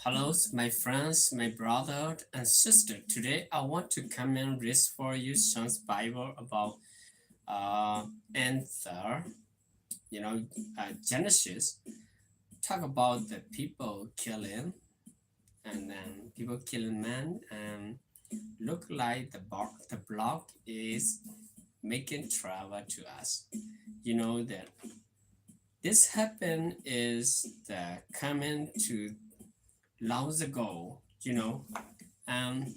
Hello, my friends, my brother and sister. Today I want to come and read for you some Bible about uh, answer, you know, uh, Genesis. Talk about the people killing, and then people killing man, and look like the, bar- the block is making trouble to us. You know that this happen is the coming to long ago, you know. Um,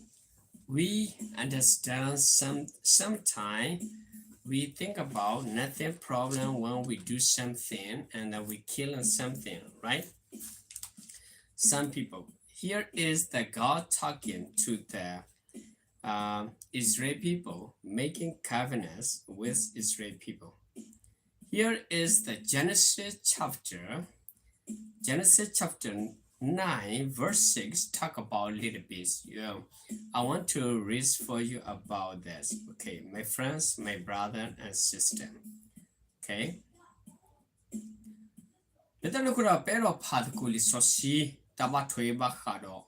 we understand some sometime we think about nothing problem when we do something and then we killing something, right? Some people. Here is the God talking to the uh, Israel people, making covenants with Israel people. Here is the Genesis chapter. Genesis chapter nine, verse six, talk about little bit. Yeah. I want to read for you about this. Okay, my friends, my brother and sister. Okay. လၢတၢ်န့ၣ်အဃိဒီး ပအဲၣ်ဒိးဖးသကိးလံာ်စီဆှံ တၢ်ဘၣ်ထွဲဘၣ်ဃးဒီး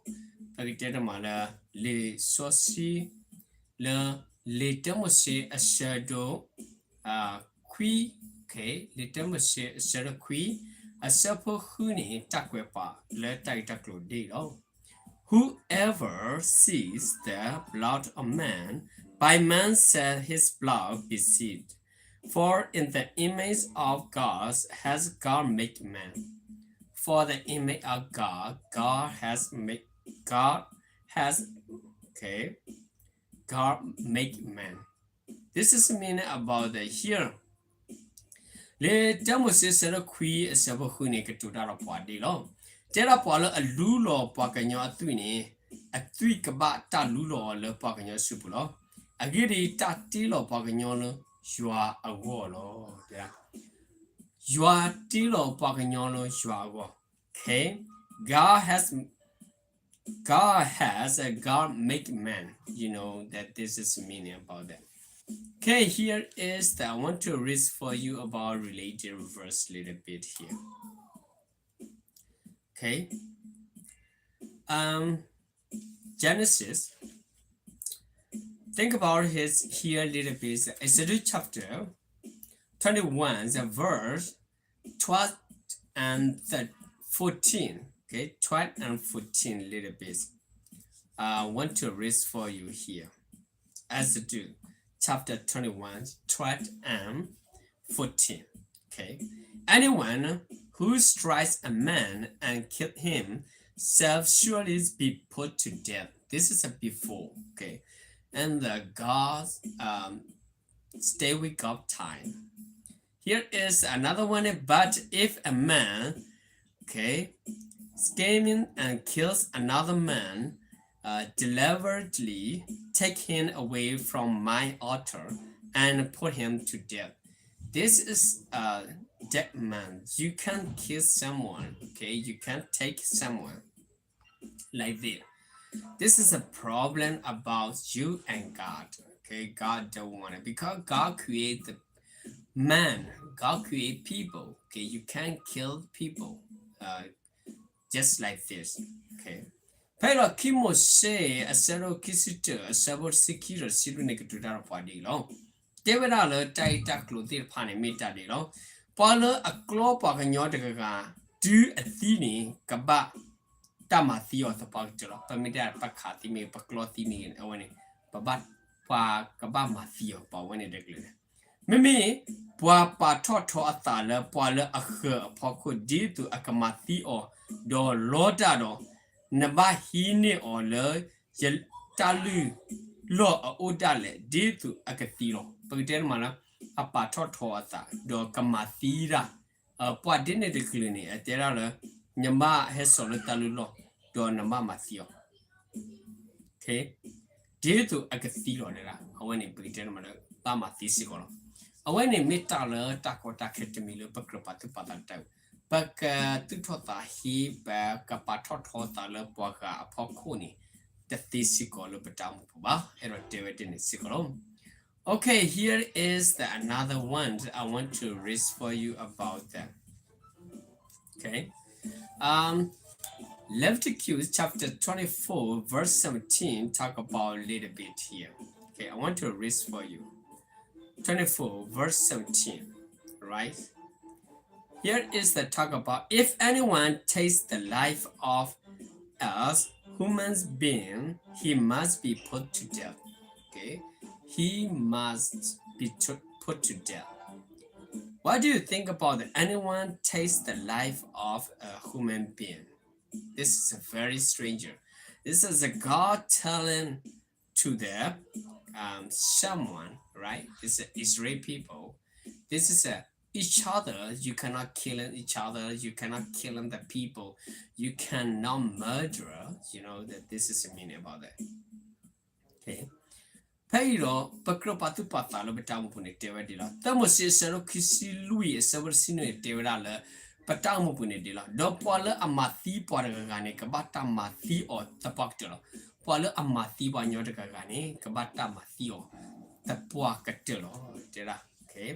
ပကတဲတမးလၢ လံာ်စီဆှံ လၢ လံာ်တၢမိၤၡ့အဆၢဒိၣ် ခွံ, လံာ်တၢမိၤၡ့အဆၢဒိၣ်ခွံ အဆၢဖိဃုန့ၣ် တၢ်ကွဲးပှၤလၢတၢ်ဂ့ၢ်တၢ်ကျိၤဒ်အံၤလီၤ. Whoever sees the blood of man, by man shall his blood be seen. For in the image of God has God made man. For the image of God, God has made, God has, okay, God make man. This is meaning about the here. လံာ်တၢမိၤၡ့အဆၢဒိၣ်ခွံအဆၢဖိဃုန့ၣ် ကတိၤတၢ်ဒီးပှၤဒ်အံၤလီၤ. တဲဒၣ်ပှၤလၢအလူလီၤပှၤကညီအသွံၣ်န့ၣ် အသွံၣ်ကဘၣ်တၢ်လူလီၤအီၤလၢပှၤကညီစုပူၤလီၤ. အဂ့ၢ်ဒ်အံၤ, တၢ်တ့လီၤပှၤကညီလၢယွၤအဂီၢ်လီၤ. ယွၤတ့လီၤပှၤကညီလၢယွၤအဂီၢ်. Okay, God has, God has a God make man. You know that this is meaning about that. Okay, here is that I want to read for you about related verse little bit here. Okay. Um, Genesis. Think about his here little bit. Exodus chapter twenty-one, the verse twelve and the fourteen. Okay, twelve and fourteen little bit. I want to read for you here. Exodus chapter twenty-one, twelve and fourteen. Okay. Anyone who strikes a man and kill him shall surely be put to death. This is a before. Okay. And the God um, stay with God time. Here is another one. But if a man, okay, scheming and kills another man, uh, deliberately take him away from my altar and put him to death. This is a dead man. You can't kill someone, okay? You can't take someone like this. This is a problem about you and God. Okay, God don't want it because God create the man. God create people. Okay, you can't kill people uh, just like this. Okay. ဖဲလီၤခံမိၤၡ့အဆၢဒိၣ်ခံဆံတၢ အဆၢဖိတဆံခံဒီးတဆံလွံၢ်န့ၣ် ကတိၤတၢ်ဒီးပှၤဒ်အံၤလီၤ. တဲဝဲဒၣ်လၢတၢ်ဂ့ၢ်တၢ်ကျိၤသ့ၣ်တဖၣ်န့ၣ် မ့ၢ်တၢ်ဒ်အံၤလီၤ. ပှၤလၢအကျီပှၤကညီတဂၤဂၤ တုၤအသံန့ၣ် ကဘၣ် တၢ်မၤသံအီၤသပှၢ်ကတၢၢ်လီၤ. ပမ့ၢ်တဲပခးသံမ့ၢ်ဂ့ၤ ပကျီသံမ့ၢ်ဂ့ၤန့ၣ် အဝဲန့ၣ် ပဘၣ် ပှၤကဘၣ်မၤသံအီၤ ပှၤဝဲန့ၣ်တကလုာ်န့ၣ်. မ့မ့ၢ် ပှၤပာ်ထီၣ်ထီအသးလၢပှၤလၢအဃၢၤအဖီခိၣ် ဒ်သိးအကမၤသံအီၤ ဒီးလီတၢ်ဒီး နဘၣ်ဟံးန့ၢ်အီၤလၢ ယတၢ်လုၢ်လီၢ်အအိၣ်ဒၣ်လဲာ် ဒ်သိးအကသံလီၤ. ပကတဲတမးလၢ အပာ်ထီၣ်ထီအသး ဒီးကမၤသံဒၣ် ပှၤဒ်န့ၣ်တကလုာ်န့ၣ် အတဲဒၣ်လၢ နဘၣ်ဟဲစိာ်လၢတၢ်လုၢ်လီၢ် ဒီးနဘၣ်မၤသံအီၤ ဒ်သိးအကသံလီၤဒၣ်. အဝဲန့ၣ် ပကတဲတမးလၢ ဘၣ်မၤသံစ့ၢ်ကီးလီၤ. အဝဲန့ၣ်မ့ၢ်တၢ်လၢတၢ်ကီတၢ်ခဲတမံၤလၢပကြၢးပာ်သူၣ်ပာ်သးတၢ်အုး, ပကသူၣ်ထီၣ်သးဟ့ ပကပာ်ထီၣ်ထီသးလၢပှၤဂၤအဖီခိၣ်န့ၣ် တသ့စ့ၢ်ကီးလၢပတၢ်အိၣ်မူပူၤဘၣ်. အဲၣ်ဒိးတဲဝဲဒ်န့ၣ်စ့ၢ်ကီးလီၤ. Okay, here is the another one that I want to read for you about that. Okay. Um, Leviticus chapter twenty-four, verse seventeen, talk about a little bit here. Okay, I want to read for you. Twenty-four, verse seventeen, right? Here is the talk about if anyone takes the life of a human being, he must be put to death. Okay, he must be to, put to death. What do you think about anyone takes the life of a human being? This is a very stranger. This is a God telling to the um, someone, right? It's the Israel people. This is a each other. You cannot kill each other. You cannot kill the people. You cannot murder. You know that this is the meaning about that. Okay. ဖဲအံၤဒီး ပကြၢးပာ်သူၣ်ပာ်သးလၢပတၢ်အိၣ်မူပူၤန့ၣ်တဲဝဲဒ်လီၤ. သၢမိၤၡ့အဆၢဒိၣ်ခံဆံလွံၢ်အဆၢဖိတဆံနွံန့ၣ်တဲဝဲဒၣ်လၢ ပတၢ်အိၣ်မူပူၤန့ၣ်ဒ်လီၤ. ဒီးပှၤလၢအမၤသံပှၤတဂၤဂၤန့ၣ် ကဘၣ်တၢ်မၤသံအီၤသပှၢ်ကတၢၢ်လီၤ. ပှၤလၢအမၤသံပှၤညီတဂၤဂၤန့ၣ် ကဘၣ်တၢ်မၤသံအီၤသပှၢ်ကတၢၢ်လီၤ. တဲဒၣ် okay,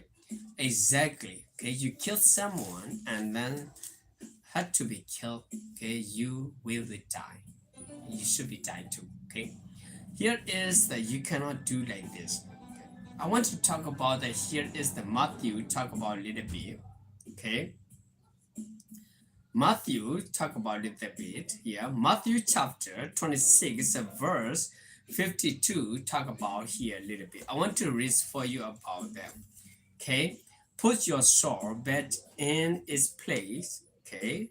exactly. Okay, you kill someone and then had to be killed. Okay, you will be die. You should be dying too. Okay, here is that you cannot do like this. Okay. I want to talk about that. Here is the Matthew talk about a little bit. Okay. Matthew talk about it a bit here. Matthew chapter twenty-six, verse fifty-two talk about here a little bit. I want to read for you about them. Okay. Put your sword back in its place. Okay.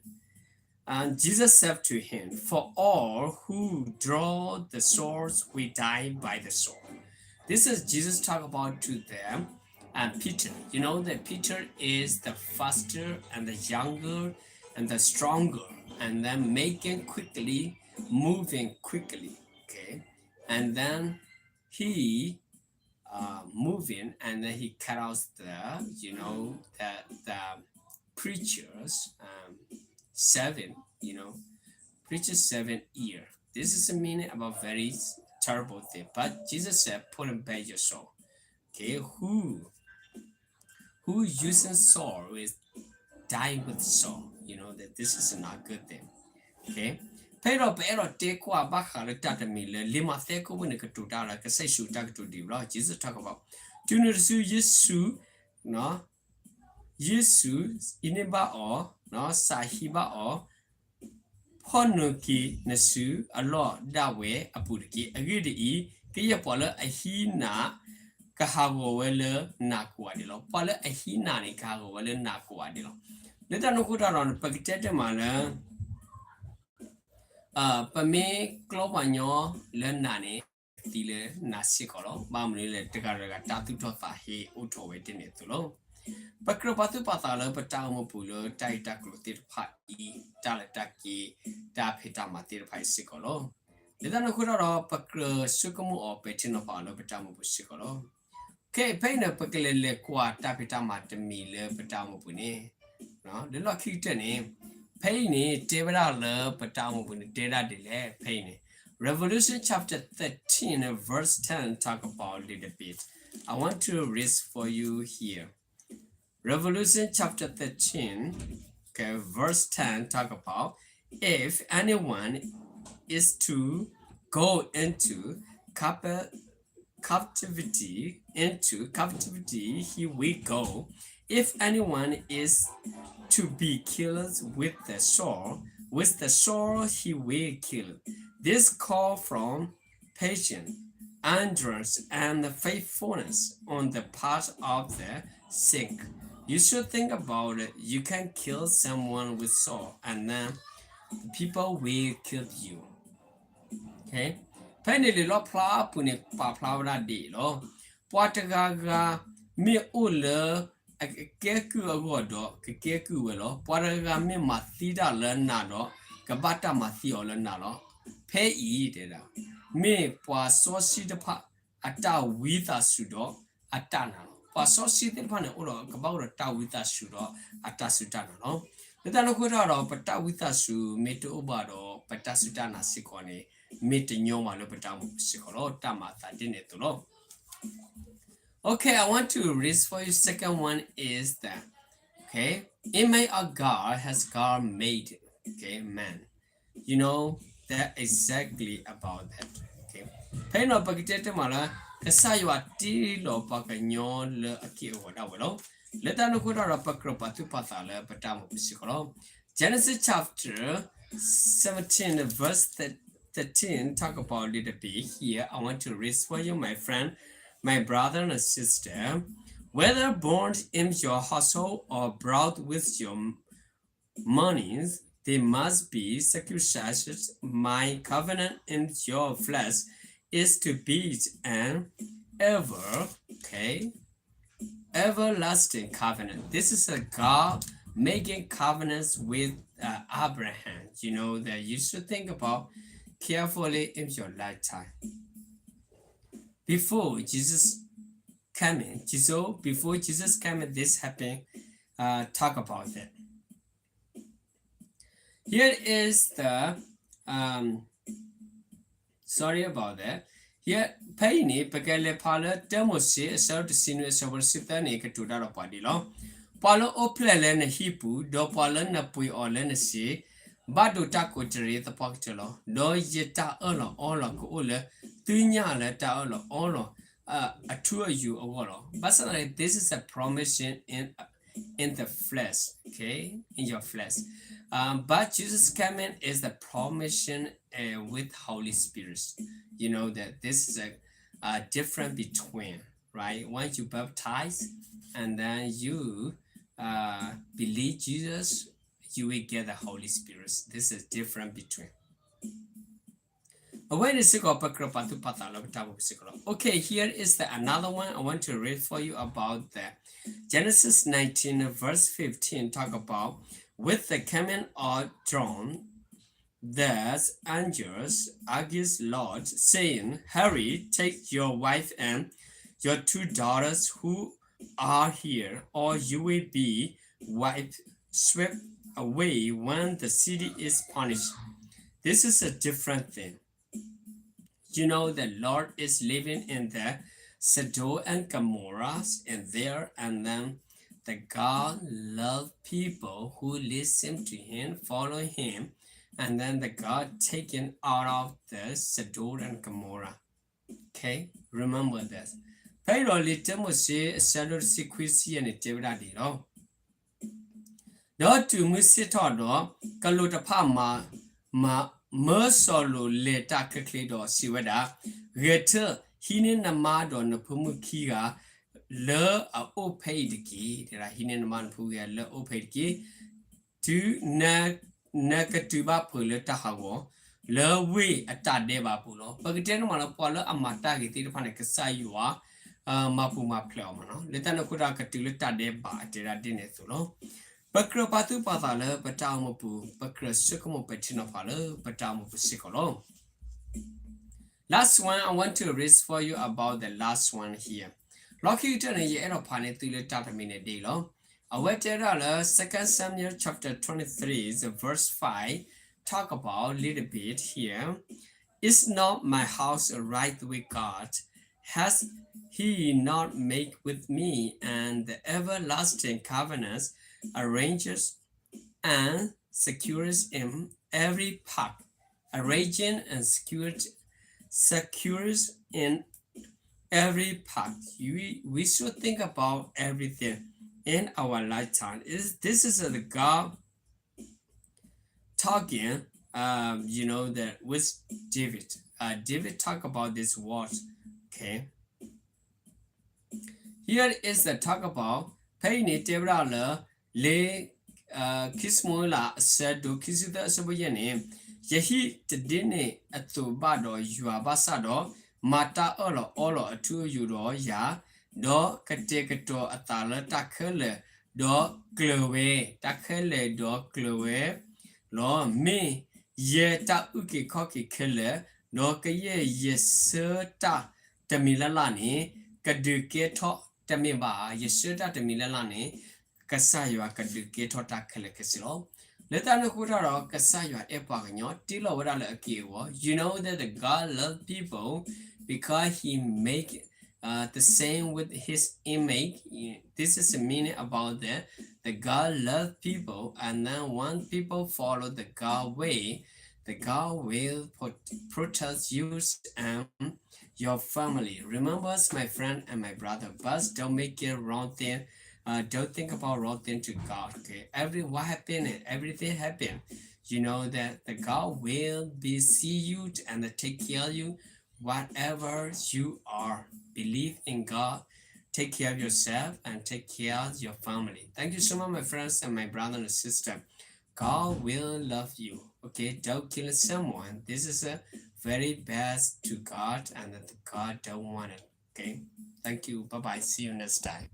And Jesus said to him, for all who draw the swords will die by the sword. This is Jesus talk about to them and Peter. You know that Peter is the faster and the younger and the stronger, and then making quickly, moving quickly, okay? And then he uh, moving, and then he cut out the, you know, the, the preacher's um, seven, you know, preacher's seven ear. This is a meaning about very terrible thing. But Jesus said, put him back your soul. Okay, who who using sword is dying with sword. You know that this is not good thing. Okay. ဖဲဒီးပအဲၣ်ဒိးတဲကွၢ်ဘၣ်ဃးလၢတၢ်တမံၤလၢ လံာ်မးသဲအခိၣ်ပူၤန့ၣ် ကတိၤတၢ်လၢကစၢ်ယ့ၣ်ၡူးတၢ်ကတိၤဒ်အံၤလီၤ. Jesus talk about တုၤနုၤတစုယ့ၣ်ၡူး ယ့ၣ်ၡူးအံၤန့ၢ်ဘၣ်အီၤ, စးဟံးဘၣ်အီၤ, ဖီၣ်နုာ်က့ၤနစုအလီၢ်ဒၣ်ဝဲအပူၤတက့ၢ်. အဂ့ၢ်ဒ်အံၤ, ကယဲၢ်ပှၤလၢအဟံးနၤ ကဟးဂီၤဝဲလၢနးကိးဂၤဒဲးလီၤ. ပှၤလၢအဟံးနၤန့ၣ် ကဟးဂီၤဝဲလၢနးကိးဂၤဒဲးလီၤ. လၢတၢ်န့ၣ်အဃိတၢ်ဒီး ပကတဲတမံၤလၢ ပမ့ၢ်ကျီပှၤညီလၢနးန့ၣ် သံလၢနးစ့ၢ်ကီးလီၤ. ဘၣ်မနုၤလဲၣ် တဂၤတဂၤတၢ်သူၣ်ထီၣ်သးဟ့အိၣ်ထီၣ်ဝဲတန့ၣ်အသိးလီၤ. ပကြၢးပာ်သူၣ်ပာ်သးလၢပတၢ်အိၣ်မူပူၤလၢတၢ်ဂ့ၢ်တၢ်ကျိၤသ့ၣ်တဖၣ်အံၤ, တၢ်လၢတၢ်က့ၤ, တၢ်ဖံးတၢ်မၤသ့ၣ်တဖၣ်အံၤစ့ၢ်ကီးလီၤ. လၢတၢ်န့ၣ်အဃိတၢ်ဒီး ပကြၢးဆိကမိၣ်အီၤပဲာ်ထံနီၤဖးအီၤလၢပတၢ်အိၣ်မူပူၤစ့ၢ်ကီးလီၤ. Okay, ဖဲအံၤန့ၣ် ပကလဲၤလဲၤကွၢ်တၢ်ဖံးတၢ်မၤတမံၤလၢပတၢ်အိၣ်မူပူၤန့ၣ်, လၢလီၢ်ခံကတၢၢ်န့ၣ်, ဖဲအံၤန့ၣ် တဲဝဲဒၣ်လၢပတၢ်အိၣ်မူပူၤန့ၣ် တဲဒၣ်ဒ်လဲၣ် ဖဲအံၤန့ၣ်, Revelation chapter thirteen, verse ten talk about a little bit. I want to read for you here. Revelation chapter thirteen, okay, verse ten talk about if anyone is to go into captivity, into captivity he will go. If anyone is to be killed with the sword, with the sword he will kill. This call from patience, endurance, and faithfulness on the part of the saint. You should think about it. You can kill someone with sword, and then the people will kill you. Okay? ဖဲန့ၣ်လံာ်လီၣ်ဖျါအပူၤန့ၣ် ပာ်ဖျါဝဲဒၣ်ဒ်အံၤလီၤ. ပှၤတဂၤဂၤမ့ၢ်အိၣ်လၢ အကကဲကုၢ်အဂီၢ်ဒီး ကကဲကုၢ်ဝဲလီၤ. ပှၤတဂၤဂၤမ့ၢ်မၤသံတၢ်လၢနးဒီး ကဘၣ်တၢ်မၤသံအီၤလၢနးလီၤ. ဖဲအံၤတဲဒၣ် မ့ၢ်ပှၤစီဆှံတဖၣ်အတၢ်ဝံသးစူၤဒီးအတၢ်နာ်လီၤ. ပှၤစီဆှံသ့ၣ်တဖၣ်န့ၣ် အိၣ်ဒီး ကဘၣ်အိၣ်ဒီးတၢ်ဝံသးစူၤဒီးအတၢ်စူၢ်တၢ်နာ်လီၤ. လၢတၢ်န့ၣ်အဃိတၢ်ဒီး ပတၢ်ဝံသးစူၤမ့ၢ်တအိၣ်ဘၣ်ဒီး ပတၢ်စူၢ်တၢ်နာ်စ့ၢ်ကီးန့ၣ် မ့ၢ်တညီဘၣ်လၢပတၢ်အိၣ်မူပူၤစ့ၢ်ကီးလီၤ. တၢ်မၤအသးဒ်န့ၣ်အသိးလီၤ. Okay, I want to read for you. Second one is that, okay, image of God has God made, okay, man. You know that exactly about that. Okay. ဖဲအံၤန့ၣ် ပကတဲတမးလၢ ကစၢ်ယွၤတ့လီၤပှၤကညီလၢအက့ၢ်အဂီၤဒၣ်ဝဲလီၤ. လၢတၢ်န့ၣ်အဃိတၢ်ဒီး ပကြၢးပာ်သူၣ်ပာ်သးလၢပတၢ်အိၣ်မူပူၤစ့ၢ်ကီးလီၤ. Genesis chapter seventeen, verse thirteen, talk about little bit here. I want to read for you, my friend, my brother and sister. Whether born in your household or brought with your monies, they must be circumcised. My covenant in your flesh is to be an ever, okay, everlasting covenant. This is a God making covenants with uh, Abraham. You know that you should think about carefully in your lifetime. Before Jesus coming, Jesus, before Jesus coming, this happened. Uh, talk about that. Here is the, um, sorry about that. Here, ဖဲအံၤန့ၣ် ပကလဲၤဖးလၢတၢမိၤၡ့ အဆၢဒိၣ်တဆံနွံ အဆၢဖိတဆံသၢန့ၣ် ကတိၤတၢ်ဒီးပှၤဒ်လီၤ. ပှၤလၢအိၣ်ဖျဲၣ်လၢနဟံၣ်ပူၤ, ဒီးပှၤလၢနပှ့ၤအီၤလၢနစံာ်, ဘၣ်ဒိတၢ်ကိးတရံးသပှၢ်ကတၢၢ်လီၤ. ဒီးယတၢ်အၢၣ်လီၤအီလီၤကအိၣ်လၢ သုညၣ်လၢတၢ်အၢၣ်လီၤအီလီၤ အထူအယိာ်အဂီၢ်လီၤ. ဘၣ်ဆၣ်သနာ်က့ this is a promission in in the flesh, okay, in your flesh. Um, but Jesus coming is the promission uh, with Holy Spirit. You know that this is a, a different between, right? Once you baptize and then you uh, believe Jesus, you will get the Holy Spirit. This is different between. အဝဲန့ၣ်စ့ၢ်ကီး ပကြၢးပာ်သူၣ်ပာ်သးလၢပတၢ်အိၣ်မူပူၤစ့ၢ်ကီးလီၤ. Okay, here is the another one I want to read for you about the Genesis nineteen verse fifteen talk about with the coming of dawn, the angels argues Lord, saying, hurry, take your wife and your two daughters who are here, or you will be wiped, swept away when the city is punished. This is a different thing. You know, the Lord is living in the Sodom and Gomorrah, and there, and then the God love people who listen to him, follow him, and then the God taken out of the Sodom and Gomorrah. Okay, remember this. ဖဲအံၤဒီးလံာ်တၢမိၤၡ့ အဆၢဒိၣ်တဆံခွံဆံယဲၢ်န့ၣ် တဲဝဲဒၣ်ဒ်အံၤလီၤ. ဒီးတုၤမုၢ်ဆ့ၣ်ထီၣ်ဒီး ကလူးတဖၣ်မၤ, မၤ, မၢစီၤလိာ်လဲၤတၢ်ချ့ချ့ဒီးစံးဝဲဒၣ်, ဂဲၤထၢၣ်, ဟံးန့ၢ်နမါဒီးနဖိမုၣ်ခံဂၤ လၢအအိၣ်ဖဲအံၤတက့ၢ်. တဲဒၣ်ဟံးန့ၢ်နမါနဖိဂၤလၢအအိၣ်ဖဲအံၤတက့ၢ်. တုၤန, နကတုၤဘၣ်ဖုးလၢတၢ်ဟးဂီၤ လၢဝ့ၢ်အတၢ်ဒဲးဘးပူၤလီၤ. ပကတဲန့ၣ်မးလၢပှၤလၢအမၤတၢ်ဂ့ၤသ့ၣ်တဖၣ်န့ၣ် ကစၢ်ယွၤ မၤပူၤမၤဖျဲးအီၤမးနီၤ. လၢတၢ်န့ၣ်အဃိဒီး ကတုၤလၢတၢ်ဒဲးဘးအတဲဒၣ်ဒ်န့ၣ်အသိးလီၤ. ပကြၢးပာ်သူၣ်ပာ်သးလၢပတၢ်အိၣ်မူပူၤ, ပကြၢးဆိကမိၣ်ပဲာ်ထံနီၤဖးလၢပတၢ်အိၣ်မူပူၤစ့ၢ်ကီးလီၤ. Last one I want to read for you about the last one here. လီၢ်ခံကတၢၢ်န့ၣ် ယအဲၣ်ဒိးဖးန့ၢ်သုလၢတၢ်တမံၤန့ၣ်ဒ်အံၤလီၤ. အဝဲတဲဒၣ်လၢ Second Samuel chapter twenty-three, the verse five, talk about a little bit here. Is not my house right with God? Has he not made with me and the everlasting covenants arranges and secures in every part, arranging and secured, secures in every part. We, we should think about everything in our lifetime. Is this is the God talking, um, you know, that with David. Uh, David talk about this word. Okay. Here is the talk about ဖဲအံၤန့ၣ်တဲဝဲဒၣ်လၢ လံာ် ခံၡမူၤအ့လး အဆၢဒိၣ်ခံဆံသၢ အဆၢဖိယဲၢ်န့ၣ်, ယဟံၣ်တဒ့န့ၣ်အသိးဘၣ်ဒီးယွၤဘၣ်ဆၣ်ဒီး, မၤတၢ်အၢၣ်လီၤအီလီၤအထူအယိာ်ဒီးယၤ, ဒီးကတဲာ်ကတီၤအသးလၢတၢ်ခဲလၢာ်, ဒီးကျၢၤဝဲ, တၢ်ခဲလၢာ်ဒီးကျၢၤဝဲလီၤ. မ့ၢ်ယတၢ်အုၣ်က့ၤခီၣ်က့ၤခဲလၢာ်, ဒီးကယဲၢ်ယဆၢတၢ်တမံၤလၢ်လၢ်န့ၣ် ကဒုးကဲထီၣ်တမ့ၢ်ဘၣ်ဧါ. ယဆၢတၢ်တမံၤလၢ်လၢ်န့ၣ် ကစၢ်ယွၤကဒုးကဲထီၣ်တၢ်ခဲလၢာ်ခဲဆ့လီၤ. လၢတၢ်န့ၣ်အဃိတၢ်ဒီး ကစၢ်ယွၤအဲၣ်ပှၤကညီ တ့လီၤဝဲဒၣ်လၢအက့ၢ်အဂီၤ. You know that the God love people because he make uh, the same with his image. This is the meaning about that. The God love people, and then when people follow the God way, The God will pro- protect you and your family. Remember, my friend and my brother, but don't make it wrong thing. Uh, don't think about wrong thing to God. Okay, every what happened and everything happened. You know that the God will be see you and take care of you whatever you are. Believe in God. Take care of yourself and take care of your family. Thank you so much, my friends and my brother and sister. God will love you. Okay, don't kill someone. This is a very bad to God, and the God don't want it. Okay, thank you. Bye bye. See you next time.